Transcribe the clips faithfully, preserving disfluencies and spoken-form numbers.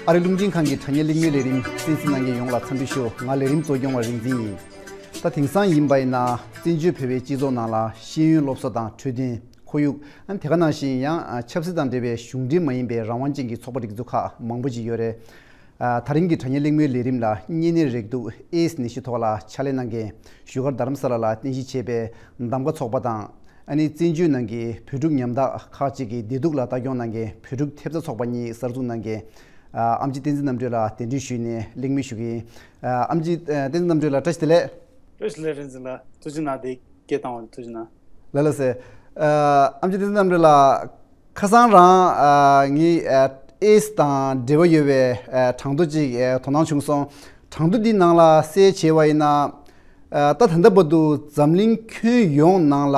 ཨ་རི་རླུང་འཕྲིན་ཁང་གི་དྲ་བརྙན་གླེང་མོལ་ལས་རིམ་གསན་གཟིགས་གནང་མཁན་ཡོངས་ལ་འཚམས་འདྲི་ཞུ། ང་ལས་རིམ་གཙོ་སྐྱོང་བ་རིག་འཛིན་ཡིན། ད་དེང་སང་ཡིན་པ་ཡིན་ན་བཙན་བྱོལ་བོད་པའི་སྤྱི་ཚོགས་ནང་ལ་ཤེས་ཡོན་སློབ་གསོ་དང་འཕྲོད་བསྟེན། ཁོར་ཡུག་ཨ་ནི་དེ་ག་ནང་བཞིན་ཡང་ཆབ་སྲིད་དང་འབྲེལ་བའི་གཞུང་འབྲེལ་མ་ཡིན་པའི་རང་དབང་ཅན་གྱི་ཚོགས་པ་སྒྲིག་འཛུགས་ཁག་མང་པོ་ཅིག་ཡོད་རེད། ཨ་ད་རིང་གི་དྲ་བརྙན་གླེང་མོལ་ལས་རིམ་ལ་གཉན་ནད་རེག་དུག་ཨེ་ཛི་ནད་གཞི་ཐོག་ལ་ཕྱག་ལས་གནང་མཁན་བཞུགས་སྒར་རྡ་རམ་ས་ལ་ལ་རྟེན་གཞི་བྱས་པའི་གདམ་ག་ཚོགས་པ་དང་། ཨ་ནི་བཙན་བྱོལ་ནང་གི་བོད་ཕྲུག་ཉམ་ཐག་ཁག་ཅིག་གི་བདེ་སྡུག་ལ་ལྟ་སྐྱོང་གནང་མཁན་བོད་ཕྲུག་ཐེབས་རྩ་ཚོགས་པ་གཉིས་གསར་འཛུགས་གནང་མཁན་ཨ་ཨེམ་ཆི་བསྟན་འཛིན་རྣམ་གྲོལ་ལགས་གདན་འདྲེན་ཞུས་ནས་གླེང་མོལ་ཞུ་གི་ཡིན། ཨ་ཨེམ་ཆི་ཨ་བསྟན་འཛིན་རྣམ་གྲོལ་ལགས་བཀྲ་ཤིས་བདེ་ལེགས། བཀྲ་ཤིས་བདེ་ལེགས་རིག་འཛིན་ལགས། ཐུགས་རྗེ་གནང་། དེ་སྐད་བཏང་བ་ཐུགས་རྗེ་གནང་། ལགས་ལགས་སེ། ཨ་ཨེམ་ཆི་བསྟན་འཛིན་རྣམ་གྲོལ་ལགས། ཁ་སང་རང་ཨ་ངས་ཨ་ཨེ་ཛི་དང་འབྲེལ་བ་ཡོད་པའི་ཨ་གྲངས་ཐོ་ཅིག་ཨ་དོ་སྣང་བྱུང་སོང་། གྲངས་ཐོ་འདི་ནང་ལ་གསལ་བྱས་པ་ཡིན་ན། ཨ་ད་ད་ལྟ་བར་དུ་འཛམ་གླིང་ཁྱོན་ཡོངས་ནང་ལ་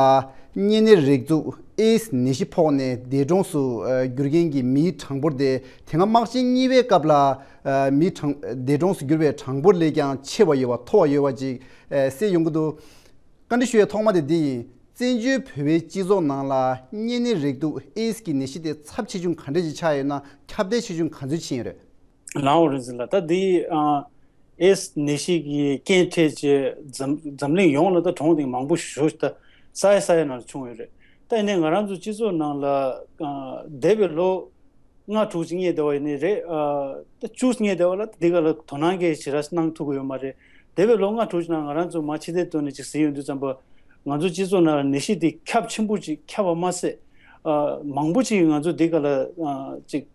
གཉན་ནད་རེག་དུག་ཨེ་ཛི་ནད་གཞི་ཕོག་ནས་འདས་གྲོངས་སུ་ཨ་གྱུར་མཁན་གྱི་མིའི་གྲངས་འབོར་དེ་དེ་སྔ་དམག་ཆེན་གཉིས་པའི་སྐབས་ལ་ཨ་མིའི་གྲངས་འདས་གྲོངས་སུ་གྱུར་པའི་གྲངས་འབོར་ལས་ཀྱང་ཆེ་བ་ཡོད་པ་མཐོ་བ་ཡོད་པ་ཅིག་ཨ་གསལ་ཡོང་གི་འདུག་བཀའ་འདྲི་ཞུ་ཡའི་ཐོག་མ་དེ་འདི་ཡིན། བཙན་བྱོལ་བོད་པའི་སྤྱི་ཚོགས་ནང་ལ་གཉན་ནད་རེག་དུག་ཨེ་ཛི་ཀྱི་ནད་གཞི་དེ་ཚབས་ཆེ་ཆུང་ག་འདྲ་ཞིག་ཆགས་ཡོད་ན། ཁྱབ་གདལ་ཆེ་ཆུང་ག་ཚོད་ཕྱིན་ཡོད་རེད། ལའོ་རིན་ཟེར་ལ་ད་འདི་ཨ་ཨེ་ཛི་ནད་གཞི་གི་རྐྱེན་འཕྲད་ཀྱི་འཛམ་འཛམ་གླིང་ཡོངས་ལ་ད་གྲོངས་དེ་མང་པོ་ཞེ་ད་ས་ཡ་ས་ཡ་ནང་ལ་བྱུང་ཡོད་རེད། ད་ཡིན་ནའི་ང་རང་ཚོ་སྤྱི་ཚོགས་ནང་ལ་ཨ་འདས་པའི་ལོ་ལྔ་དྲུག་ཅིག་སྔོན་དེ་བ་ཡིན་ནའི་རེད། ཨ་ད་བཅུ་སྔོན་དེ་བ་ལ་འདི་ག་ལ་དོ་སྣང་གི་ཞེ་དྲག་གནང་ཐུབ་ཀྱི་ཡོད་མ་རེད། འདས་པའི་ལོ་ལྔ་དྲུག་ཅིག་ནང་ང་རང་ཚོ་མ་ཕྱི་བལྟས་ཐོག་ནས་ཅིག་གཟིགས་ཡོང་དུས་ཙམ་པ་ང་ཚོ་སྤྱི་ཚོགས་ནང་ལ་ནད་གཞི་འདི་ཁྱབ་ཆེན་པོ་ཅིག་ཁྱབ་པ་མ་ཟད། ཨ་མང་པོ་ཅིག་ང་ཚོ་འདི་ག་ལ་ཨ་ཅིག་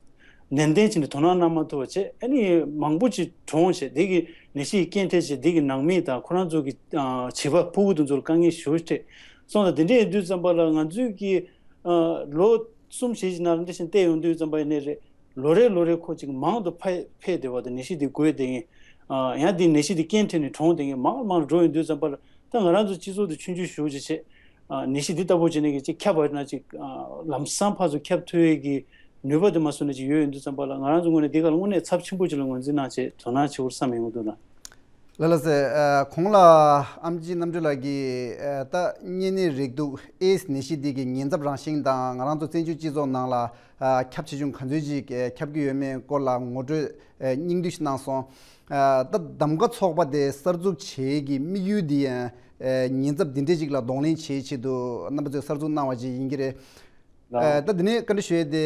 ནན་ཏན་བྱས་ནས་དོ་སྣང་གནང་མ་ཐུབ་པ་བྱས། ཨ་ནི་མང་པོ་ཅིག་གྲོངས་བྱས། འདི་གི་ནད་གཞི་ཡི་རྐྱེན་འཕྲད་བྱས་འདི་གི་ནང་མི་དང་ཁོ་རང་ཚོ་གི་ཨ་བྱིས་པ་ཕྲུ་གུ་དེ་ཚོར་དཀའ་ངལ་ཞེ་པོ་འཕྲད་སོང་ཙང་། དེ་འདྲ་ཡིན་དུས་ཙམ་པ་ལ་ང་ཚོས་ཀྱི་ཨ་ལོ་གསུམ་བཞི་ཞིག་ནང་ལ་འདི་བཞིན་བལྟས་ཡོང་དུས་ཙམ་པ་ཡིན་ནའི་རེད། ལོ་རེ་ལོ་རེ་ཁོ་ཅིག་མང་དུ་འཕེལ་འཕེལ་བསྡད་པ་དང་། ནད་གཞི་འདི་འགོས་བསྡད་མཁན་ཨ་ཡང་འདི་ནད་གཞི་འདི་རྐྱེན་འཕྲད་ནས་གྲོངས་བསྡད་མཁན་མང་ལ་མང་ལ་འགྲོ་ཡོང་དུས་ཙམ་པ་ལ། ད་ང་རང་ཚོ་སྤྱི་ཚོགས་འདི་ཆུང་ཆུང་ཞེ་པོ་ཅིག་བྱས། ཨ་ནད་གཞི་འདི་ལྟ་བུ་བྱས་ནས་ཀྱི་ཅིག་ཁྱབ་པ་ཡིན་ན་ཅིག་ཨ་ལམ་སང་ཕར་ཚུར་ཁྱབ་ཐུབ་ཡས་ཀྱི་ནུས་པ་དེ་མ་སོང་ནས་ཅིག་ཡོད་ཡོང་དུས་ཙམ་པ་ལ། ང་རང་ཚོ་ངོས་ནས་འདི་ག་ལ་དངོས་གནས་ཚབས་ཆེན་པོ་ཅིག་ལ་ངོས་འཛིན་གནང་བྱས་དོ་སྣང་བྱེད་དགོས་བསམ་ཡོང་གི་འདུག་ལ། ལགས་ལགས་སེ། ཨ་གོང་ལ་ཨེམ་ཆི་རྣམ་གྲོལ་ལགས་ཀྱིས་ཨ་ད་གཉན་ནད་རེག་དུག་ཨེ་ཛི་ནད་གཞི་འདི་གི་ཉེན་ཚབས་རང་བཞིན་དང་། ང་རང་ཚོ་བཙན་བྱོལ་སྤྱི་ཚོགས་ནང་ལ་ཨ་ཁྱབ་ཆེ་ཆུང་ག་ཚོད་ཅིག་ཨ་ཁྱབ་ཀྱི་ཡོད་མེད་སྐོར་ལ་ངོ་སྤྲོད་ཨ་སྙིང་བསྡུས་ཤིག་གནང་སོང་། ཨ་ད་གདམ་ག་ཚོགས་པ་དེ་གསར་འཛུགས་བྱེད་ཀྱི་དམིགས་ཡུལ་འདི་ཡང་ཨ་ཉེན་ཚབས་འདི་འདྲས་ཅིག་ལ་གདོང་ལེན་བྱེད་ཆེད་དུ་རྣམ་པ་ཚོས་གསར་འཛུགས་གནང་བ་ཅིག་ཡིན་གྱི་རེད། ལགས། ཨ་ད་འདི་ནས་བཀའ་འདྲི་ཞུ་ཡས་དེ།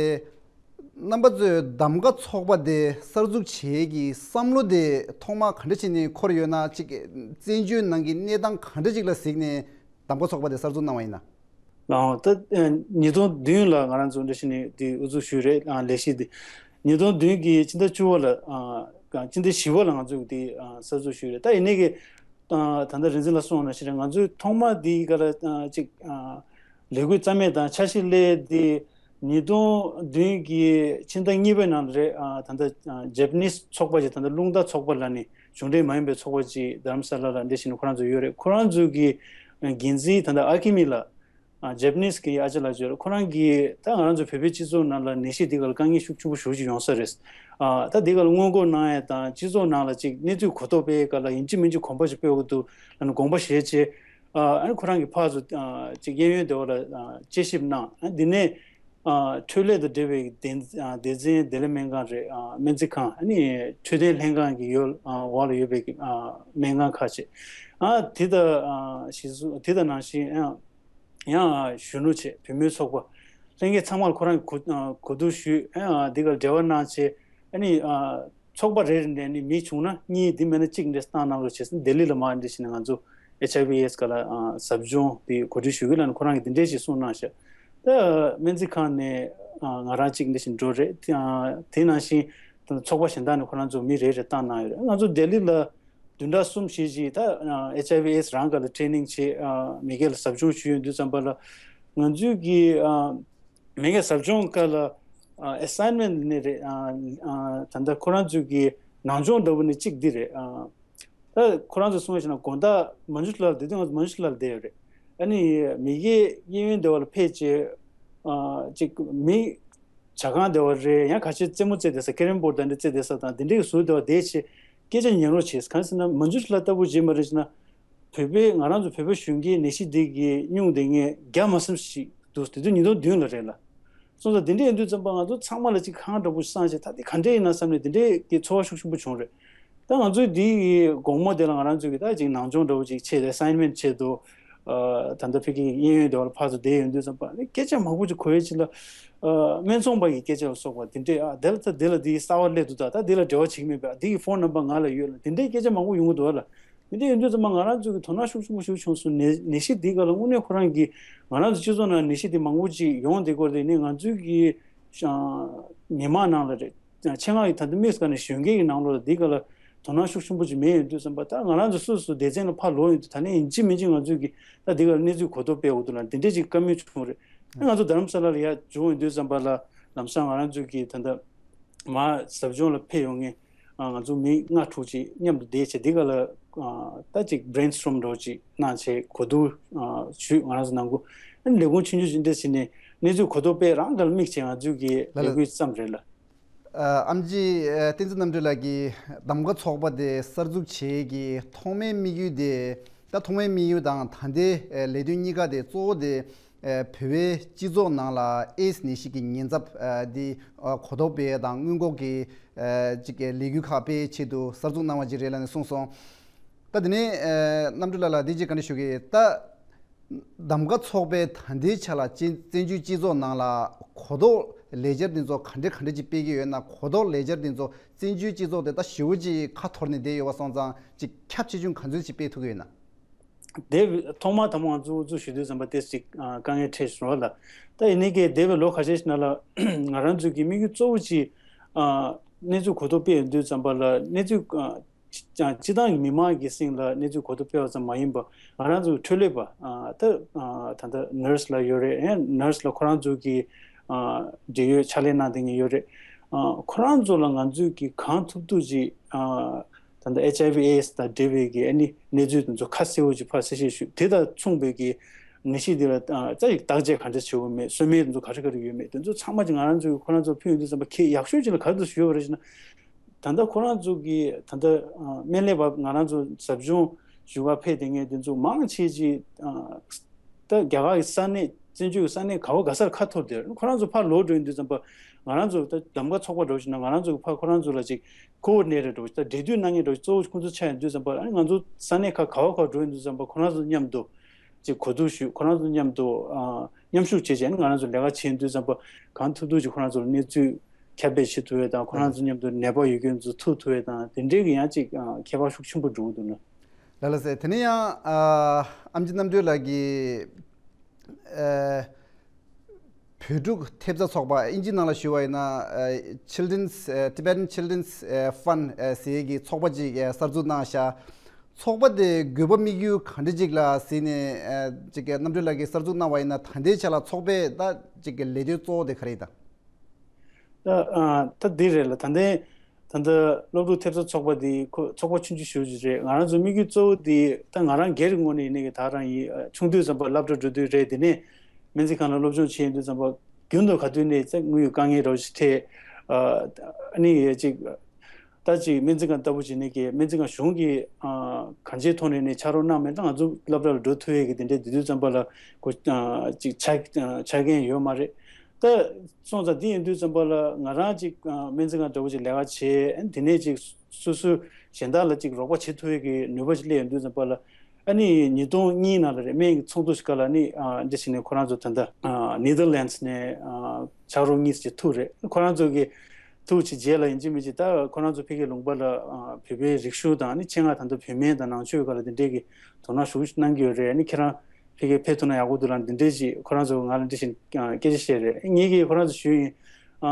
རྣམ་པ་ཚོས་གདམ་ག་ཚོགས་པ་དེ་གསར་འཛུགས་བྱེད་ཀྱི་བསམ་བློ་དེ་ཐོག་མར་ག་འདྲ་བྱས་ནས་འཁོར་ཡོད་ན། ཅིག་བཙན་བྱོལ་ནང་གི་གནས་སྟངས་ག་འདྲ་ཅིག་ལ་གཟིགས་ནས་གདམ་ག་ཚོགས་པ་དེ་གསར་འཛུགས་གནང་བ་ཡིན་ན། ལགས། ད་ཨ་ཉིས་སྟོང་བདུན་ལ་ང་རང་ཚོ་འདི་བཞིན་ནས་དེ་དབུ་འཛུགས་ཞུས་རེད། ཨ་ལས་གཞི་དེ་ཉིས་སྟོང་བདུན་གྱི་ཕྱི་ཟླ་བཅུ་པ་ལ་ཨ་ཕྱི་ཟླ་བཞི་པ་ལ་ང་ཚོ་དེ་ཨ་གསར་འཛུགས་ཞུས་རེད། ད་ཡིན་ནའི་གི་ཨ་ད་ལྟ་རིག་འཛིན་ལགས་གསུངས་པ་ནང་བཞིན་རེད། ང་ཚོས་ཐོག་མ་དེའི་སྐབས་ལ་ཨ་ཅིག་ཨ་ལས་འགུལ་རྩ་མེད་དང་འཆར་གཞི་སླེབས་དེ་ཉིས་སྟོང་བདུན་གྱི་ཕྱི་ཟླ་གཉིས་པའི་ནང་ལ་རེད། ཨ་ད་ལྟ་ཨ་ཇེ་པ་ནིས་ཚོགས་པ་ཅིག་ད་ལྟ་རླུང་རྟ་ཚོགས་པ་ལབ་ནས་གཞུང་འབྲེལ་མ་ཡིན་པའི་ཚོགས་པ་ཅིག་རྡ་རམ་ས་ལ་ལ་འདི་བཞིན་ཁོ་རང་ཚོ་ཡོད་རེད། ཁོ་རང་ཚོ་གི་ཨ་འགན་འཛིན་ད་ལྟ་ཨ་ཀི་མི་ལགས། ཨ་ཇེ་པ་ནིས་གི་ཨ་ཅག་ལགས་ཡོད་རེད། ཁོ་རང་གིས་ད་ང་རང་ཚོ་བོད་པའི་སྤྱི་ཚོགས་ནང་ལ་ནད་གཞི་འདི་ག་ལ་དཀའ་ངལ་ཤུགས་ཆེན་པོ་ཞེ་པོ་ཅིག་ཡོང་ས་རེད། ཨ་ད་འདི་ག་ལ་སྔོན་འགོག་གནང་ཡས་དང་སྤྱི་ཚོགས་ནང་ལ་ཅིག་གནས་ཚུལ་གོ་རྟོགས་སྤེལ་ཡས་སྐབས་ལ་ཡིན་གཅིག་མིན་གཅིག་གོམ་པ་ཞིག་སྤོ་དགོས་འདུག་ལབ་ནས་དགོངས་པ་བཞེས་བྱས། ཨ་ཨ་ནི་ཁོ་རང་གིས་ཕར་ཚུར་ཨ་ཅིག་གཡས་གཡོན་སྡེ་བ་ལ་ཨ་དཔྱད་ཞིབ་གནང་། ཨ་འདི་ནས་ཨ་འཕྲོད་ལས་དང་འབྲེལ་བའི་སྡེ་ཨ་སྡེ་ཚན་བདེ་ལེགས་སྨན་ཁང་རེད། ཨ་སྨན་རྩིས་ཁང་། ཨ་ནི་འཕྲོད་བསྟེན་ལྷན་ཁང་གི་ཡོད་ཨ་འོག་ལ་ཡོད་པའི་ཨ་སྨན་ཁང་ཁག་ཅིག་ཨ་དེ་དང་ཨ་གཞི་བཟུང་དེ་དང་ནང་བཞིན་ཨ་ཡང་གཞོན་ནུ་བྱས། བུད་མེད་ཚོགས་པ། ལྷན་རྒྱས་ཚང་མར་ཁོ་རང་གིས་གོ་གོ་བསྡུར་ཞུས། ཨ་འདི་གར་འབྲེལ་བ་གནང་བྱས། ཨ་ནི་ཨ་ཚོགས་པ་རེ་རེ་ནས་ནི་མི་བྱུང་ན་གཉིས། འདི་མེད་ན་གཅིག་འདྲ་བཏང་གནང་རོགས་བྱས་ཟེར། ལྡི་ལི་ལ་མར་འདི་བྱས་ནས་ང་ཚོ་ཨེཆ་ཨའི་ཝི་ཨེ་ཛི་སྒང་ལ་ཨ་ཟབ་སྦྱོང་དེ་གོ་སྒྲིག་ཞུ་གི་ལབ་ནས་ཁོ་རང་གིས་འདི་འདྲས་ཞིག་གསུངས་གནང་ཤག་ད་སྨན་རྩིས་ཁང་ནས་ཨ་ང་རང་གཅིག་འདི་བྱས་འགྲོ་རེད། ཨ་དེ་ནང་བཞིན་ཚོགས་པ་གཞན་དག་ནས་ཁོ་རང་ཚོ་མི་རེ་རེ་བཏང་གནང་ཡོད་རེད། ང་ཚོ་ལྡི་ལི་ལ་བདུན་ཕྲག་གསུམ་བཞི་ཅིག་ད་ཨེཆ་ཨའི་ཝི་ཨེ་ཛི་རང་སྒང་ལ་ཊེ་ནིང་བྱེད། ཨ་མི་སྒེར་ལ་ཟབ་སྦྱོང་ཞུ་ཡོང་དུས་ཙམ་པ་ལ་ང་ཚོས་ཀྱི་ཨ་མི་སྒེར་ཟབ་སྦྱོང་སྒང་ལ་ཨ་ཨེ་སའིན་མེན་ཊི་ནི་རེད། ཨ་ཨ་ད་ལྟ་ཁོ་རང་ཚོས་ཀྱི་ནང་སྦྱོང་འདྲ་བོ་ནི་གཅིག་འདི་རེད། ཨ་ད་ཁོ་རང་ཚོས་གསུངས་པ་ཞིག་ན་དགོང་དག་མ་ཇུ་ཤི་ལ་ལ་དེ་དུས་ང་ཚོ་མ་ཇུ་ཤི་ལ་ལ་བསྡད་ཡོད་རེད། ཨ་ནི་མི་སྒེར་གཡས་གཡོན་སྡེ་བ་ལ་ཕེབས་བྱས་ཨ་ཅིག་མི་ཇ་ཁང་སྡེ་བ་རེད། ཡང་ཁ་ཤས་རྩེད་མོ་རྩེ་བསྡད་ས། ཀེ་རམ་བོར་ཌི་དང་འདྲ་རྩེ་བསྡད་ས་དང་དེ་འདྲའི་ཟུར་སྡེ་བ་བསྡད་བྱས་སྐད་ཆ་ཉན་རོགས་བྱས། གང་ཟེར་ན་མ་ཇུ་ཤི་ལ་ལྟ་བུ་བྱས་མ་རེད་ཟེར་ན། བོད་པའི་ང་རང་ཚོ་བོད་པ་གཞོན་སྐྱེས་ནད་གཞི་འདི་གི་སྙུང་བསྡད་མཁན་བརྒྱ་མ་ཟིན་ཞིག་འདུག་དེ་དུས་ཉིས་སྟོང་བདུན་ལ་རེད་ལ། སོང་ཙང་འདི་འདྲ་ཡིན་དུས་ཙམ་པ་ང་ཚོ་ཚང་མ་ལ་ཅིག་ཧང་འདྲ་པོ་སངས་བྱས། ད་འདི་ག་འདྲ་ཡིན་ན་བསམ་ནས་འདི་འདྲའི་གི་ཚོར་བ་ཤུགས་ཆེན་པོ་བྱུང་རེད། ད་ང་ཚོའི་འདི་གི་དགོང་མོ་དེ་ལ་ང་རང་ཚོའི་གི་ད་ཅིག་ནང་སྦྱོང་འདྲ་པོ་ཅིག་བྱས་ཏེ། assignment་ཆེད་དུ་ཨ་ད་ལྟ་ཕ་གི་གཡས་གཡོན་དེ་བ་ལ་ཕར་ཚུར་བསྡད་ཡོང་དུས་ཙམ་པ་ནི་སྐད་ཆ་མང་པོ་ཅིག་གོ་ཡས་ཅིག་ལ། ཨ་སྨད་འཚོང་པ་གི་སྐད་ཆ་ལ་སོགས་པ་འདི་འདྲས། ཨ་དེ་ལ་ད་དེ་ལ་འདི་གསར་བ་སླེབས་འདུག་ད་ད་འདི་ལ་འབྲེལ་བ་བྱེད་ཀྱི་མེད་པས། འདི་གི་ཕོན་ནམ་བར་ང་ལ་ཡོད་ལ། འདི་འདྲའི་སྐད་ཆ་མང་པོ་ཡོང་གི་འདུག་བ་ལ། འདི་འདྲ་ཡིན་དུས་ཙམ་པ་ང་རང་ཚོ་གི་དོ་སྣང་ཤུགས་ཆེན་པོ་ཞིག་བྱུང་སོང་། ནད་ནད་གཞི་འདི་ག་ལ་དངོས་གནས་ཁོ་རང་གི་ང་རང་ཚོ་སྤྱི་ཚོགས་ནང་ནད་གཞི་འདི་མང་པོ་ཅིག་ཡོང་བསྡད་སྐོར་དེ་ནི་ང་ཚོའི་གི་ཨ་མི་མང་ནང་ལ་རེད། ཆེད་མངགས་ཀྱི་ད་ལྟ་དམིགས་སུ་བཀར་ནས་གཞོན་སྐྱེས་ཀྱི་ནང་ལོགས་ལ་འདི་ག་ལ་དོ་སྣང་ཤུགས་ཆེན་པོ་ཅིག་མེད་ཡོང་དུས་ཙམ་པ། ད་ང་རང་ཚོ་སོ་སོ་སྡེ་ཚན་ལ་ཕར་ལོག་ཡོང་དུས། ད་ནི་ཡིན་གཅིག་མིན་གཅིག་ང་ཚོས་ཀྱི་ད་འདི་ག་ལ་གནས་ཚུལ་གོ་རྟོགས་སྤེལ་འོག་ཏུ་ལ་འདི་འདྲས་ཅིག་བཀའ་མོལ་བྱུང་རེད། ང་ཚོ་རྡ་རམ་ས་ལ་ལ་ཡར་འབྱོར་ཡོང་དུས་ཙམ་པ་ལ་ལམ་སང་ང་རང་ཚོས་ཀྱི་ད་ལྟ་མར་ཟབ་སྦྱོང་ལ་ཕེབས་ཡོང་མཁན་ང་ཚོ་མི་ལྔ་དྲུག་ཅིག་མཉམ་དུ་བསྡད་བྱས། འདི་ག་ལ་ད་ཅིག་brainstorm་འདྲ་བོ་ཅིག་གནང་བྱས་གོ་བསྡུར་ཞུས། ང་རང་ཚོ་ནང་ཁུལ་ཨ་ནི་ལས་ཁུངས་ཆུང་ཆུང་ཅིག་འདྲ་ཞིག་ནས་གནས་ཚུལ་གོ་རྟོགས་སྤེལ་རང་ག་ལ་དམིགས་བྱས་ང་ཚོའི་གི་ལས་འགུལ་བརྩམས་རེད་ལ། ཨ་ཨམ་ཆི་ཨ་བསྟན་འཛིན་རྣམ་གྲོལ་ལགས་ཀྱིས་གདམ་ག་ཚོགས་པ་དེ་གསར་འཛུགས་བྱེད་ཀྱི་ཐོག་མའི་དམིགས་ཡུལ་དེ། ད་ཐོག་མའི་དམིགས་ཡུལ་དང་ད་ལྟའི་ཨ་ལས་དོན་གཉིས་ཀ་དེ་གཙོ་བོ་དེ་ཨ་བོད་པའི་སྤྱི་ཚོགས་ནང་ལ་ཨེ་ཛི་ནད་གཞི་གི་ཉེན་ཚབས་ཨ་དེ་ཨ་གོ་རྟོགས་སྤེལ་དང་སྔོན་འགོག་གི་ཨ་ཅིག་ལས་འགུལ་ཁག་སྤེལ་ཆེད་དུ་གསར་འཛུགས་གནང་བ་ཅིག་རེད་ལབ་ནས་གསུངས་སོང་། ད་དེ་ནས་ཨ་རྣམ་གྲོལ་ལགས་ལ་འདི་ཅིག་བཀའ་འདྲི་ཞུ་གི། ད་གདམ་ག་ཚོགས་པས་ད་ལྟའི་ཆ་ལ་བཙན་བཙན་བྱོལ་སྤྱི་ཚོགས་ནང་ལ་གོ་རྟོགས་ལས་འཆར་འདི་ཚོ་ག་འདྲ་ག་འདྲ་ཅིག་སྤེལ་གྱི་ཡོད་ན། གོ་རྟོགས་ལས་འཆར་འདི་ཚོ་བཙན་བྱོལ་སྤྱི་ཚོགས་དེ་ད་ཞེ་པོ་ཅིག་ཁ་འཐོར་ནས་བསྡད་ཡོད་པ་སོང་ཙང་ཅིག་ཁྱབ་ཆེ་ཆུང་ག་ཚོད་ཅིག་སྤེལ་ཐུབ་ཀྱི་ཡོད་ན། དེ་ཐོག་མ་དང་པོ་ང་ཚོ་འཛུགས་ཞུ་དུས་ཙམ་པ་དེ་ཅིག་ཨ་དཀའ་ངལ་འཕྲད་ཞོར་ལ། ད་ཡིན་ནའི་གི་འདས་པའི་ལོ་ཁ་ཤས་ཤིག་ནང་ལ་ང་རང་ཚོའི་གི་དམིགས་ཡུལ་གཙོ་བོ་ཅིག་ཨ་གནས་ཚུལ་གོ་རྟོགས་སྤེལ་ཡོང་དུས་ཙམ་པ་ལ་གནས་ཚུལ་ཨ་སྤྱི་སྤྱི་བཏང་གི་མི་མང་གི་སྟེང་ལ་གནས་ཚུལ་གོ་རྟོགས་སྤེལ་བ་ཙམ་མ་ཡིན་པ། ང་རང་ཚོའི་འཕྲོད་ལས་པ་ཨ་ད་ཨ་ད་ལྟ་ནར་སི་ལ་ཡོད་རེད། ཨེ་ནར་སི་ལ་ཁོ་རང་ཚོ་གི་ཨ་འབྲེལ་ཡོད་ཕྱག་ལས་གནང་བསྡད་མཁན་ཡོད་རེད། ཨ་ཁོ་རང་ཚོ་ལ་ང་ཚོས་ཀྱི་གང་ཐུབ་ཐུབ་ཅིག་ཨ་ད་ལྟ་ཨེཆ་ཨའི་ཝི་ཨེ་ཨེ་ཌི་སི་དང་འབྲེལ་བའི་གི་ཨ་ནི་གནས་ཚུལ་དེ་ཚོ་ཁ་གསལ་པོ་ཅིག་ཕར་གསལ་བཤད་ཞུ། དེ་དང་མཚུངས་པའི་གི་ནད་གཞི་འདི་ལ་ཨ་ད་ཡིག་བརྟག་དཔྱད་ག་འདྲ་བྱེད་དགོས་མེད། གསོ་སྨན་དེ་ཚོ་ག་རེ་ག་རེ་ཡོད་མེད། དེ་ཚོ་ཚང་མ་ཅིག་ང་རང་ཚོས་ཁོ་རང་ཚོར་ཕུལ་ཡོང་དུས་ཙམ་པ་གལ་ཡག་ཤོས་ཅིག་ལ་ག་རེ་འདུག་ཞུས་པ་རེད་ཟེར་ན། ད་ལྟ་ཁོ་རང་ཚོ་གི་ད་ལྟ་ཨ་སྨན་ལས་པ་ང་རང་ཚོ་ཟབ་སྦྱོང་ཞུ་ག་ཕེབས་བསྡད་མཁན་དེ་ཚོ་མང་ཆེ་ཅིག་ཨ་ད་རྒྱ་གར་གྱི་ས་གནས། བཙན་བྱོལ་གྱི་ས་གནས་ག་བ་ག་སར་ཁ་འཐོར་བསྡད། ཁོ་རང་ཚོ་ཕར་ལོག་འགྲོ་ཡོང་དུས་ཙམ་པ་ང་རང་ཚོ་ད་གདམ་ག་ཚོགས་པ་འདྲ་བོ་ཞིག་ནང་ང་རང་ཚོ་གི་ཕར་ཁོ་རང་ཚོ་ལ་ཅིག་ཀོ་ཨོར་ཌི་ནེ་ཊར་འདྲ་བོ་ཞིག་ད་འབྲེལ་མཐུད་གནང་མཁན་འདྲ་བོ་ཞིག་གཙོ་བོ་ཁོང་ཚོ་ཆགས་ཡོང་དུས་ཙམ་པ། ཨ་ནི་ང་ཚོ་ས་གནས་ཁག་ག་བ་ག་བ་འགྲོ་ཡོང་དུས་ཙམ་པ་ཁོ་རང་ཚོ་མཉམ་དུ་ཅིག་གོ་བསྡུར་ཞུ། ཁོ་རང་ཚོ་མཉམ་དུ་ཨ་མཉམ་ཞུགས་བྱས་བྱས་ནས་ང་རང་ཚོ་ལས་ཀ་བྱེད་དུས་ཙམ་པ་གང་ཐུབ་ཐུབ་ཅིག་ཁོ་རང་ཚོ་ལ་གནས་ཚུལ་ཁྱབ་སྤེལ་བྱེད་ཐུབ་ཡས་དང་། ཁོ་རང་ཚོ་མཉམ་དུ་ནད་པ་ཡོད་མཁན་ཚོ་ཐུག་ཐུབ་ཡས་དང་། དེ་འདྲའི་གི་ཡང་ཅིག་ཨ་ཁྱད་པར་ཤུགས་ཆེན་པོ་འགྲོ་གི་འདུག་ན། ལགས་ལགས་སེ། དེ་ནས་ཡང་ཨ་ཨམ་ཆི་རྣམ་གྲོལ་ལགས་ཀྱིས་ཨ་བོད་ཕྲུག་ཐེབས་རྩ་ཚོགས་པ། ཨིན་ཇི་ནང་ལ་ཞུ་བ་ཡིན་ན་ཨ་Children's ཨ་Tibetan Children's ཨ་Fund ཨ་ཟེར་གྱི་ཚོགས་པ་ཅིག་ཨ་གསར་འཛུགས་གནང་ཤག། ཚོགས་པ་དེ་དགོས་པ་དམིགས་ཡུལ་ག་འདྲ་ཅིག་ལ་གཟིགས་ནས་ཨ་ཅིག་རྣམ་གྲོལ་ལགས་ཀྱིས་གསར་འཛུགས་གནང་བ་ཡིན་ན། ད་ལྟའི་ཆ་ལ་ཚོགས་པའི་ད་ཅིག་ལས་དོན་གཙོ་བོ་དེ་ག་རེ་ཡིན་ད། ད་ཨ་ད་འདི་རེད་ལ། ད་ལྟའི་ད་ལྟ་སློབ་ཕྲུག་ཐེབས་རྩ་ཚོགས་པ་འདི་ཁོ་ཚོགས་པ་ཆུང་ཆུང་ཞེ་པོ་ཅིག་རེད། ང་རང་ཚོ་དམིགས་ཡུལ་གཙོ་བོ་འདི་ད་ང་རང་སྒེར་གྱི་ངོས་ནས་ཡིན་ནའི་གི་ད་རང་ཡིན། ཨ་ཆུང་དུས་ཙམ་པ་སློབ་གྲྭ་འགྲོ་དུས་རེད། དེ་ནས་སྨན་རྩིས་ཁང་ལ་སློབ་སྦྱོང་བྱེད་ཡོང་དུས་ཙམ་པ་རྒྱུན་དུ་ག་དུས་ནས་ད་དངུལ་གྱི་དཀའ་ངལ་འདྲ་བོ་ཞིག་འཕྲད། ཨ་ཨ་ནི་ཡ་ཅིག་ད་ཅིག་སྨན་རྩིས་ཁང་ལྟ་བུ་བྱས་ནས་ཀྱི་སྨན་རྩིས་ཁང་གཞུང་གིས་ཨ་གང་ཅིའི་ཐོག་ནས་ནས་ཕྱག་རོགས་གནང་མེད་ན་ང་ཚོ་སློབ་གྲྭ་ལ་འགྲོ་ཐུབ་ཡས་ཀྱི་དེ་འདྲའི་དེ་དུས་ཙམ་པ་ལ་ཁོ་ཨ་ཅིག་ཆ་ཨ་ཆ་རྐྱེན་ཡོད་མ་རེད། ད་སོང་ཙང་འདི་ཡིན་དུས་ཙམ་པ་ལ་ང་རང་ཅིག་ཨ་སྨན་རྩིས་ཁང་འདྲ་བོ་ཅིག་ལས་ཀ་བྱས། ཨ་ནི་དེ་ནས་ཅིག་སོ་སོའི་གཞན་དག་ལ་ཅིག་རོགས་པ་བྱེད་ཐུབ་ཡས་ཀྱི་ནུས་པ་ཅིག་སླེབས་ཡོང་དུས་ཙམ་པ་ལ། ཨ་ནི་ཉིས་སྟོང་གཉིས་ནང་ལ་རེད། སྨན་གྱི་ཚོགས་འདུ་ཞིག་སྒང་ལ་ཨ་ནི་ཨ་འདི་བྱས་ནས་ཁོ་རང་ཚོ་ད་ལྟ་ཨ་ནེ་དར་ལེན་ཌི་སི་ནས་ཨ་ཕྱག་རོགས་གཉིས་ཅིག་ཐུག་རེད། ཁོ་རང་ཚོ་གི་ཐུག་བྱས་རྗེས་ལ་ཡིན་གཅིག་མིན་གཅིག་ད་ཁོ་རང་ཚོ་ཕ་གིའི་ལུང་པ་ལ་ཨ་བོད་པའི་རིག་གཞུང་དང་། ཨ་ནི་ཆེད་མངགས་ད་ལྟ་བོད་སྨན་དང་ནང་ཆོས་སྒང་ལ་དེ་འདྲས་ཀྱི་དོ་སྣང་ཞེ་པོ་གནང་གི་ཡོད་རེད། ཨ་ནི་ཁྱེད་རང་ཕ་གིར་ཕེབས་ཐུབ་ན་ཡག་པོ་འདུག་ལབ་འདི་འདྲས་ཅིག་ཁོ་རང་ཚོ་ང་ལ་འདི་བཞིན་ཨ་སྐད་ཆ་བཤད་རེད། ངས་ཀྱིས་ཁོ་རང་ཚོ་ཞུས་ཡིན། ཨ་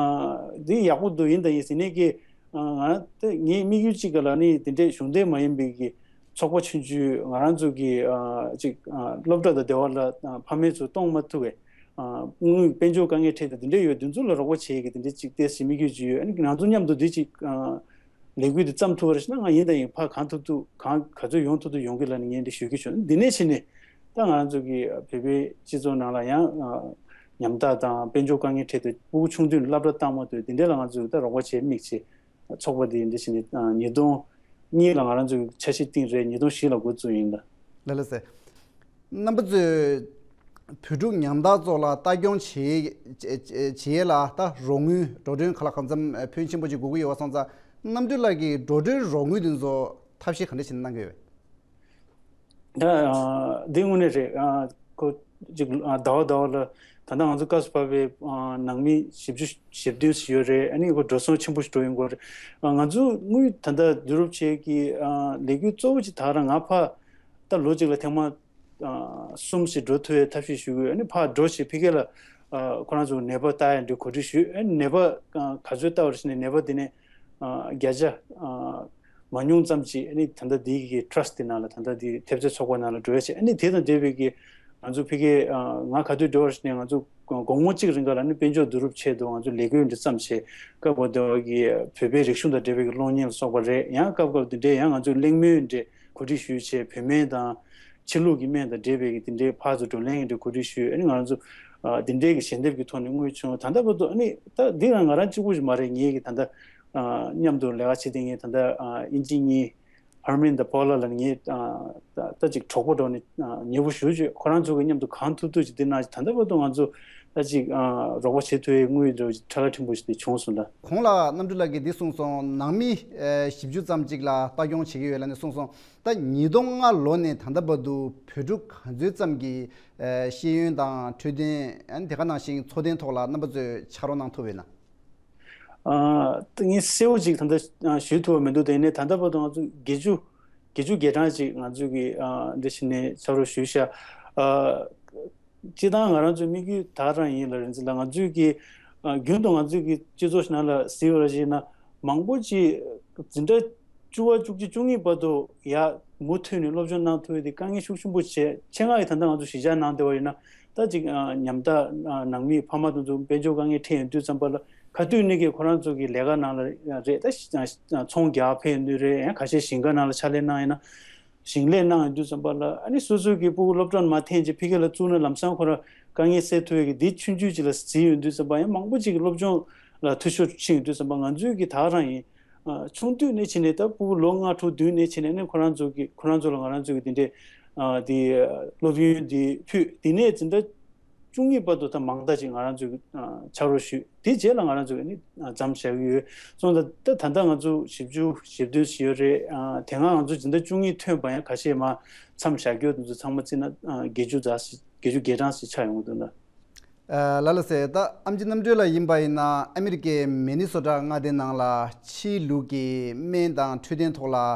འདི་ཡག་པོ་འདུག་ཡིན་དང་ཡིན་ཟེར་ནས་ཀྱི། ཨ་ང་ད་ངའི་དམིགས་ཡུལ་གཅིག་ག་ལ་ནི་དེ་འདྲའི་གཞུང་འབྲེལ་མ་ཡིན་པའི་གི་ཚོགས་པ་ཆུང་ཆུང་ང་རང་ཚོ་གི་ཨ་ཅིག་ཨ་སློབ་གྲྭ་དང་སྡེ་བ་ལ་ཨ་ཕ་མས་ཚོ་གཏོང་མ་ཐུབ་པའི་ཨ་དངུལ་དཔལ་འབྱོར་དཀའ་ངལ་འཕྲད་དེ་དེ་འདྲ་ཡོད། དེ་ཚོ་ལ་རོགས་པ་བྱེད་ཀྱི་དེ་འདྲ་ཅིག་ཏོག་ཙམ་དམིགས་ཡུལ་ཅིག་ཡོད། ཨ་ནི་ང་ཚོ་མཉམ་དུ་འདི་ཅིག་ཨ་ལས་འགུལ་འདི་བརྩམས་ཐུབ་པ་རེད་ཟེར་ན། ང་ཡིན་དང་ཡིན་ཕར་གང་ཐུབ་ཐུབ་གང་ག་ཚོད་ཡོང་ཐུབ་ཐུབ་ཡོང་གི་ལབ་ནས་ངས་འདི་ཞུ་གི་བྱུང་། འདི་ནས་ཕྱིན་ནས་ད་ང་རང་ཚོ་གི་བོད་པའི་སྤྱི་ཚོགས་ནང་ལ་ཡང་ཨ་ཉམ་ཐག་དང་དཔལ་འབྱོར་དཀའ་ངལ་འཕྲད་དེ་ཕྲུ་གུ་ཆུང་དུས་ནས་སློབ་གྲྭ་བཏང་མ་ཐུབ། འདི་འདྲ་ལ་ང་ཚོས་ད་རོགས་པ་བྱེད་དམིགས་བྱས། ཚོགས་པ་འདི་འདི་བྱས་ནས་ཨ་ཉིས་སྟོང་གཉིས་ལ་ང་རང་ཚོས་འཆར་གཞི་བཏིང་རེད། ཉིས་སྟོང་བཞི་ལ་འགོ་བཙུགས་ཡིན་ད། ལགས་ལགས་སེ། རྣམ་པ་ཚོས་ བོད་ཕྲུག་ཉམ་ཐག་ཚོ་ལ་ལྟ་སྐྱོང་བྱེད་བྱེད་བྱེད་ཡས་ལ་ད་རོགས་དངུལ་འགྲོ་གྲོན་ག་ལ་གང་འཚམ་ཕོན་ཆེན་པོ་ཅིག་དགོས་ཀྱི་ཡོད་པ་སོང་ཙང་། གནམ་གྲུ་ལགས་ཀྱིས་འགྲོ་གྲོན་རོགས་དངུལ་དེ་ཚོ་ཐབས་ཤེས་ག་འདྲ་ཞིག་གནང་གི་ཡོད། ད་ཨ་འདི་དངོས་གནས་རེད། ཨ་ཁོ་ཅིག་ཨ་ཟླ་བ་ཟླ་བ་ལ་ད་ལྟ་ང་ཚོ་སྐབས་སུ་བབས་པའི་ཨ་ནང་མི་བཞི་བཅུ་ཞེ་བདུན་ཙམ་ཡོད་རེད། ཨ་ནི་ཁོ་འགྲོ་སོང་ཆེན་པོ་ཞིག་འགྲོ་ཡོང་གི་རེད། ཨ་ང་ཚོ་དངུལ་ད་ལྟ་བསྡུ་རུབ་བྱེད་ཀྱི་ཨ་ལས་འགུལ་གཙོ་བོ་ཅིག་ད་རང་ང་ཕ་ད་ལོ་གཅིག་ལ་ཐེངས་མ་ཨ་གསུམ་ཞིག་འགྲོ་ཐུབ་ཡའི་ཐབས་ཤེས་ཞུ་གི་ཡོད། ཨ་ནི་ཕར་འགྲོ་བྱས་ཕ་གི་ལ་ཨ་ཁོ་རང་ཚོ་ནད་པ་ལྟ་ཡ་འདྲ་གོ་སྒྲིག་ཞུས། ཨ་ནི་ནད་པ་ཨ་ག་ཚོད་ལྟ་བ་རེད་ཟེར་ནས་ནད་པ་དེ་ནས་ཨ་བརྒྱ་ཆ་ཨ་མ་ཉུང་ཙམ་ཅིག་ཨ་ནི་ད་ལྟ་འདི་གི་ཊ་ར་སི་ཊི་དེ་ནང་ལ་ད་ལྟ་འདི་ཐེབས་རྩ་ཚོགས་པ་ནང་ལ་འགྲོ་ཡ་བྱས། ཨ་ནི་དེ་དང་འབྲེལ་བའི་གི་ང་ཚོ་ཕ་གི་ཨ་ང་ག་དུས་འགྲོ་བ་རེད་ཟེར་ནས་ང་ཚོ་དགོང་མོ་གཅིག་རིང་ག་ལ་ནི་དཔལ་འབྱོར་བསྡུ་རུབ་ཆེད་དུ་ང་ཚོ་ལས་འགུལ་འདི་བརྩམས་བྱས། སྐབས་འོ་དེ་བ་གི་བོད་པའི་རིག་གཞུང་དང་འབྲེལ་བའི་གི་གློག་བརྙན་ལ་སོགས་པ་རེད། ཡང་སྐབས་སྐབས་དེ་འདྲའི་ཡང་ང་ཚོས་གླེང་མོལ་འདྲ་གོ་སྒྲིག་ཞུས་བྱས། བོད་སྨན་དང་ཕྱི་ལུགས་ཀྱི་སྨན་དང་འབྲེལ་བའི་གི་དེ་འདྲའི་ཕར་ཚུར་བགྲོ་གླེང་འདྲ་གོ་སྒྲིག་ཞུས། ཨ་ནི་ང་ཚོ་ཨ་དེ་འདྲའི་གི་ཞལ་འདེབས་ཀྱི་ཐོག་ནས་དངུལ་བྱུང་། ད་ལྟ་བར་དུ་ཨ་ནི་ད་འདི་རང་ང་རང་གཅིག་པུ་ཞིག་མ་རེད། ངེད་ཀྱི་ད་ལྟ་ཨ་མཉམ་དུ་ལས་ཀ་བྱེད་བསྡད་མཁན་ད་ལྟ་ཨ་དབྱིན་ཇི་གཉིས། ཧར་མན་དང་པོ་ལ་ལ་ངས་ཨ་ད་ད་ཅིག་གྲོགས་པོ་འགྲོ་ནས་ཨ་ཉེ་པོ་ཞུ་ཅིག་ཁོ་རང་ཚོ་གི་མཉམ་དུ་གང་ཐུབ་ཐུབ་ཅིག་འདི་གནང་། ད་ལྟ་བར་དུ་ང་ཚོ་ད་ཅིག་ཨ་རོགས་པ་བྱེད་ཐུབ་ཡའི་དངུལ་འདྲ་བོ་ཅིག་ཁྲ་ལ་ཕྲན་བུ་ཞིག་དེ་བྱུང་སོང་ལ། གོང་ལ་གནམ་གྲུ་ལགས་ཀྱིས་འདི་གསུངས་སོང་། ནང་མི་ཨ་བཞི་བཅུ་ཙམ་ཅིག་ལ་ལྟ་སྐྱོང་བྱེད་ཀྱི་ཡོད་ལབ་ནས་གསུངས་སོང་། ད་ཉིས་སྟོང་ལྔ་ལོ་ནས་ད་ལྟ་བར་དུ་བོད་ཕྲུག་ག་ཚོད་ཙམ་གྱི་ཨ་ཤེས་ཡོན་དང་འཕྲོད་བསྟེན། ཨ་ནི་དེ་ག་ནང་བཞིན་འཚོ་རྟེན་ཐོག་ལ་རྣམ་པ་ཚོས་ཕྱག་རོགས་གནང་ཐུབ་ཡོད་ན། ཨ་ངས་གསལ་བོ་ཅིག་ད་ལྟ་ཨ་ཞུ་ཐུབ་པ་མི་འདུག་དེ་ནས་ད་ལྟ་བར་དུ་ང་ཚོ་བརྒྱད་ཅུ་བརྒྱད་ཅུ་གྲངས་ཅིག་ང་ཚོས་ཀྱི་ཨ་འདི་བྱས་ནས་ཕྱག་རོགས་ཞུས་ཤག་ཨ་སྤྱིར་བཏང་ང་རང་ཚོའི་དམིགས་ཡུལ་ད་རང་ཡིན་ལ། རིན་འཛིན་ལགས། ང་ཚོས་ཀྱི་ཨ་རྒྱུན་དུ་ང་ཚོས་ཀྱི་སྤྱི་ཚོགས་ནང་ལ་གཟིགས་པ་ཞིག་ན་མང་པོ་ཅིག་འཛིན་གྲྭ་བཅུ་པ་བཅུ་གཅིག་བཅུ་གཉིས་བར་དུ་ཡར་མུ་མཐུད་ནས་སློབ་སྦྱོང་གནང་ཐུབ་ཡ་དེ་དཀའ་ངལ་ཤུགས་ཆེན་པོ་བྱས། ཆེད་མངགས་ཀྱི་ད་ལྟ་ང་ཚོ་གཞིས་ཆགས་ནང་བསྡད་པ་ཡིན་ན་ད་ཅིག་ཨ་ཉམ་ཐག་ཨ་ནང་མི་ཕ་མ་དེ་ཚོ་དཔལ་འབྱོར་དཀའ་ངལ་འཕྲད་ཡོང་དུས་ཙམ་པ་ལ་ག་དུས་ནས་ཀྱི་ཁོ་རང་ཚོ་གི་ལས་ཀ་ནང་ལ་རེད། ད་ཨ་ཚོང་རྒྱག་ཕེབས་ཡོང་དུས་རེད། ཡང་ཁ་ཤས་ཞིང་ཁ་ནང་ལ་ཕྱག་ལས་གནང་ཡིན་ན། ཞིང་ལས་གནང་ཡོང་དུས་ཙམ་པ་ལ་ཨ་ནི་སོ་སོའི་གི་སྤུ་གུ་སློབ་གྲྭར་མ་འཐེན་ཅིག་ཕ་གི་ལ་བཙུགས་ན་ལམ་སང་ཁོ་རང་དཀའ་ངལ་སེལ་ཐུབ་ཡ་གི་འདི་ཆུང་ཆུང་ཅིག་ལ་འཛིན་ཡོང་དུས་ཙམ་པ་ཡང་མང་པོ་ཅིག་གི་སློབ་སྦྱོང་ལ་འཐུས་ཤོར་ཕྱིན་ཡོང་དུས་ཙམ་པ་ང་ཚོའི་གི་ད་རང་ཡིན། ཨ་ཆུང་དུས་ནས་བྱས་ནས་ད་སྤུ་གུ་ལོ་ལྔ་དྲུག་བདུན་ནས་བྱས་ནས་ཨ་ནི་ཁོ་རང་ཚོ་གི་ཁོ་རང་ཚོ་ལ་ང་རང་ཚོ་གི་འདི་འདྲའི་ཨ་འདི་སློབ་ཡོན་འདི་ཕུལ། འདི་ནས་འཛིན་གྲྭ་བཅུ་གཉིས་བར་དུ་ད་མང་དག་ཅིག་ང་རང་ཚོས་ཨ་ཕྱག་རོགས་ཞུས། དེ་རྗེས་ལ་ང་རང་ཚོས་ནི་ཨ་མཚམས་བཞག་གི་ཡོད། སོང་ཙང་ད་ད་ལྟ་ང་ཚོ་བཞི་བཅུ་ཞེ་བདུན་ཞིག་ཡོད་རེད། ཨ་དེ་སྔ་ང་ཚོ་འཛིན་གྲྭ་བཅུ་གཉིས་ཐོན་པ་ཡང་ཁ་ཤས་མར་མཚམས་བཞག་རྒྱུ་དེ་ཚོ་ཚང་མ་བརྩིས་ན་ཨ་བརྒྱད་ཅུ་ཙམ་ཞིག་བརྒྱད་ཅུ་གྲངས་ཤིག་ཆགས་ཡོང་གི་འདུག་ལ། ཨ་ལ་ལ་ཟེར། ད་ཨེམ་ཆི་རྣམ་གྲོལ་ལགས་ཡིན་པ་ཡིན་ན་ཨ་མི་རི་ཀའི་མི་ནི་སོ་ཊ་མངའ་སྡེ་ནང་ལ་ཕྱིའི་ལུགས་ཀྱི་སྨན་དང་འཕྲོད་བསྟེན་ཐོག་ལ་ཨ་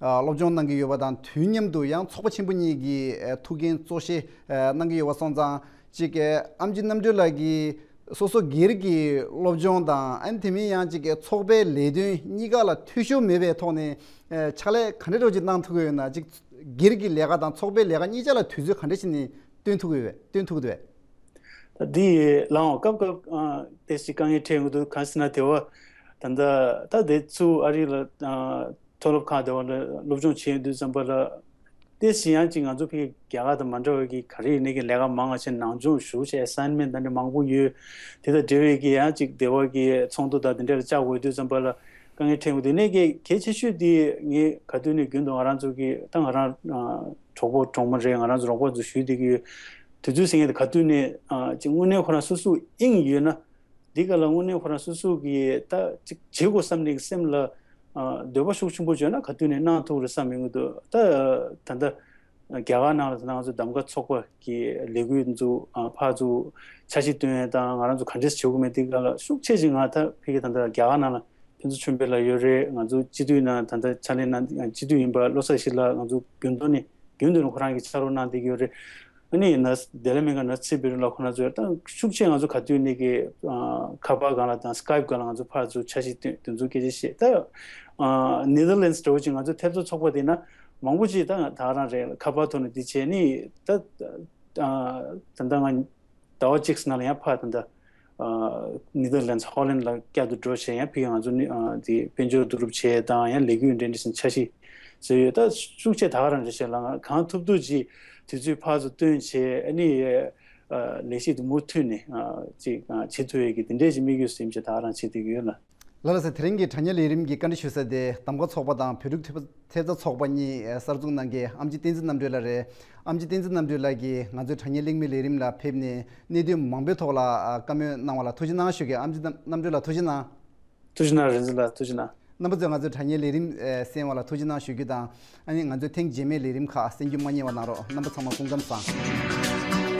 སློབ་སྦྱོང་གནང་གི་ཡོད་པ་དང་དུས་མཉམ་དུ་ཡང་ཚོགས་པ་ཆེན་པོ་གཉིས་ཀྱི་ཨ་ཐུགས་འགན་གཙོ་བཞེས་ཨ་གནང་གི་ཡོད་པ་སོང་ཙང་། གཅིག་གི་ཨེམ་ཆི་རྣམ་གྲོལ་ལགས་ཀྱིས་སོ་སོ་སྒེར་གྱི་སློབ་སྦྱོང་དང་ཨ་ནི་དེ་མིན་ཡང་གཅིག་གི་ཚོགས་པའི་ལས་དོན་གཉིས་ཀ་ལ་འཐུས་ཤོར་མེད་པའི་ཐོག་ནས་ཨ་ཕྱག་ལས་ག་འདྲ་འདྲ་ཅིག་གནང་ཐུབ་ཀྱི་ཡོད་ན། གཅིག་སྒེར་གྱི་ལས་ཀ་དང་ཚོགས་པའི་ལས་ཀ་གཉིས་ཆ་ལ་དུས་ཚོད་ག་འདྲ་ཞིག་ནས་བཏོན་ཐུབ་ཀྱི་ཡོད་པས། བཏོན་ཐུབ་ཀྱི་འདུག་པས། ད་འདི་ལའང་སྐབས་སྐབས་ཨ་ཏོག་ཙམ་དཀའ་ངལ་འཕྲད་ཡོང་གི་འདུག་གང་ཟེར་ན་དེ་བ་ད་ལྟ་ད་དེ་ཚུ་ཨ་རི་ལ་ཨ་མཐོ་སློབ་ཁག་དེ་བ་ལ་སློབ་སྦྱོང་བྱེད་ཡོང་དུས་ཙམ་པ་ལ་ཏོག་ཙམ་ཡང་ཅིག་ང་ཚོ་ཕ་གི་རྒྱ་གར་དང་མ་འདྲ་བའི་གི་ག་རེ་ཡིན་ནའི་གི་ལས་ཀ་མང་བ་བྱས། ནང་སྦྱོང་ཞུ་བྱས། ཨེ་སའིན་མེན་ཊི་ད་འདྲ་མང་པོ་ཡོད། དེ་དང་འབྲེལ་བའི་གི་ཡང་ཅིག་སྡེ་བ་གི་ཚོགས་འདུ་དང་དེ་འདྲ་ལ་བཅར་དགོས་དུས་ཙམ་པ་ལ་དཀའ་ངལ་འཕྲད་ཡོང་གི་འདུག་དེ་ནས་གལ་གལ་ཆེ་ཤོས་དེ་ངས་ག་དུས་ནས་རྒྱུན་དུ་ང་རང་ཚོ་གི་ད་ང་རང་ཨ་གྲོགས་པོ་གྲོགས་མོ་རེད། ང་རང་ཚོ་རོགས་པ་ཚོ་ཞུས་བསྡད་ཀྱི་ཡོད། དུས་ཚོད་ཟེར་མཁན་དེ་ག་དུས་ནས་ཨ་ཅིག་དངོས་གནས་ཁོ་རང་སོ་སོ་དབྱིངས་ཡོད་ན། འདི་ག་ལ་དངོས་གནས་ཁོ་རང་སོ་སོ་གི་ད་ཅིག་བྱེད་དགོས་བསམ་ནས་སེམས་ལ་ཨ་འདོད་པ་ཤུགས་ཆེན་པོ་བྱུང་ན་ག་དུས་ནས་གནང་ཐུབ་རེད་བསམ་ཡོང་གི་འདུག་ད་ད་ལྟ་རྒྱ་གར་ནང་ལ་ད་ང་ཚོ་གདམ་ག་ཚོགས་པ་གི་ལས་འགུལ་འཛུགས་ཨ་ཕར་ཚུར་འཆར་གཞི་བཏོན་ཡས་དང་ང་རང་ཚོ་ག་འདྲས་བྱེད་དགོས་མེད་འདི་ག་ལ་ཤུགས་ཆེ་ཞིག་ང་ད་ཕ་གི་ད་ལྟ་རྒྱ་གར་ནང་ལ་ཕུན་ཚོགས་ཆོས་འཕེལ་ལགས་ཡོད་རེད། ང་ཚོ་སྤྱི་འཐུས་ནང་ད་ལྟ་ཕྱག་ལས་གནང་སྤྱི་འཐུས་ཡིན་པ་བློ་བཟང་ཡེ་ཤེས་ལགས་ང་ཚོ་རྒྱུན་དུ་ནས་རྒྱུན་དུ་ནས་ཁོ་རང་གིས་ཕྱག་རོགས་གནང་བསྡད་ཀྱི་ཡོད་རེད། ཨ་ནི་ན་བདེ་ལེགས་སྨན་ཁང་ནར་སི་ཚེ་བེ་རི་ལགས་ཁོ་ན་ཚོས་ད་ཤུགས་ཆེ་ང་ཚོ་ག་དུས་ནས་ཀྱི་ཨ་ཁ་པར་སྒང་ལ་དང་སི་ཀའིབ་སྒང་ལ་ང་ཚོ་ཕར་ཚུར་འཆར་གཞི་བཏོན་དེ་ཚོ་སྐད་ཆ་བཤད། ད་ཨ་ནེ་དར་ལེན་སི་འདྲ་བོ་ཅིག་ང་ཚོ་ཐེབས་རྩ་ཚོགས་པ་དེ་ན་མང་པོ་ཅིག་ད་ད་རང་རེད། ཁ་པར་ཐོག་ནས་འདི་བྱས་ནི་ད་ཨ་ད་ལྟ་ང་ཟླ་བ་གཅིག་ནང་ལ་ཡང་ཕར་ད་ལྟ་ཨ་ནེ་དར་ལེན་སི་ཧོ་ལན་ལ་བསྐྱར་དུ་འགྲོ་བྱས་ཡང་ཕ་གི་ང་ཚོ་ནི་ཨ་དེ་དཔལ་འབྱོར་བསྡུ་རུབ་བྱས་དང་ཡང་ལས་འགུལ་འབྲེལ་འདྲིས་ཟིན་འཆར་གཞི་བཟོས་ཡོད། ད་ཤུགས་ཆེ་ད་ག་རང་རེད་ཤག་ལ་ང་གང་ཐུབ་ཐུབ་ཅིག་དུས་ཚོད་ཕར་ཚུར་བཏོན་བྱས་ཨ་ནི་ཨ་ལས་གཞི་དེ་མུ་མཐུད་ནས་ཨ་ཅིག་ཨ་བྱེད་ཐུབ་ཡས་ཀྱི་དེ་འདྲས་ཀྱི་དམིགས་ཡུལ་ཟིན་བྱས་ད་ག་རང་བྱེད་བསྡད་ཀྱི་ཡོད་ལ། ལགས་ལགས་སོ། དེ་རིང་གི་དྲ་བརྙན་ལས་རིམ་གྱི་བཀའ་འདྲི་ཞུ་ས་དེ་གདམ་ཀ་ཚོགས་པ་དང་བོད་ཕྲུག་ཐེབས་ཐེབས་རྩ་ཚོགས་པ་གཉིས་གསར་འཛུགས་གནང་མཁན་ཨེམ་ཆི་བསྟན་འཛིན་རྣམ་གྲོལ་ལགས་རེད། ཨེམ་ཆི་བསྟན་འཛིན་རྣམ་གྲོལ་ལགས་ཀྱིས་ང་ཚོའི་དྲ་བརྙན་གླེང་མོལ་ལས་རིམ་ལ་ཕེབས་ནས་གནད་དོན་མང་པོའི་ཐོག་ལ་བཀའ་མོལ་གནང་བ་ལ་ཐུགས་རྗེ་གནང་ཞུ་གི། ཨེམ་ཆི་རྣམ་གྲོལ་ལགས་ཐུགས་རྗེ་གནང་། ཐུགས་རྗེ་གནང་། རིག་འཛིན་ལགས་ཐུགས་རྗེ་གནང་། རྣམ་པ་ཚོས་ང་ཚོའི་དྲ་བརྙན་ལས་རིམ་གསན་པ་ལ་ཐུགས་རྗེ་གནང་ཞུ་རྒྱུ་དང་། ཨ་ནི་ང་ཚོའི་ཐེངས་རྗེས་མའི་ལས་རིམ་ཁག་གསན་རྒྱུ་མ་བསྙེལ་བ་གནང་རོགས། རྣམ་པ་ཚང་མ་སྐུ་ཁམས་བཟང་།